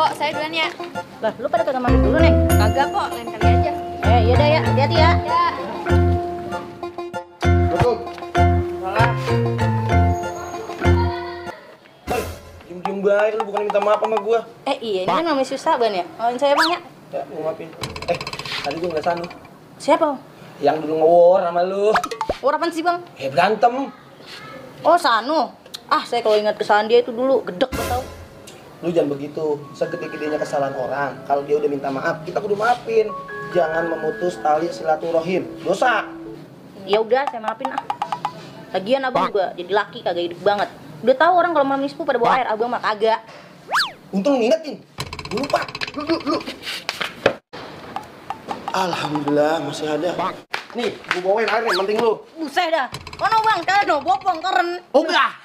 Pok, saya duluan ya. Lah, lu pada kagak mandi dulu, Neng? Kagak kok, lain kali aja. Yaudah ya, hati-hati ya. Ya. Betul. Salah. Cium-cium baik lu, bukan minta maaf sama gua. Iya, ini kan namanya susah, Ban ya? Maafin saya, Bang ya. Ya, gua maafin. Tadi gua ngeliat Sanu. Siapa? Yang dulu nge-war sama lu. Orang apaan sih, Bang? Berantem. Oh, Sanu. Saya kalau ingat kesalahan dia itu dulu gedek gua tau. Lu jangan begitu. Segede-gedenya kesalahan orang, kalau dia udah minta maaf, kita kudu maafin. Jangan memutus tali silaturahim. Dosa. Ya udah, saya maafin ah. Lagian abang juga jadi laki kagak hidup banget. Udah tahu orang kalau malam nisfu pada bawa air, abang mah kagak. Untung lu ngingetin. Gua lupa. Lu. Alhamdulillah masih ada. Nih, gua bawain air nih, penting lu. Buset dah. Oh no bang, kalian no bopong keren. Oh enggak.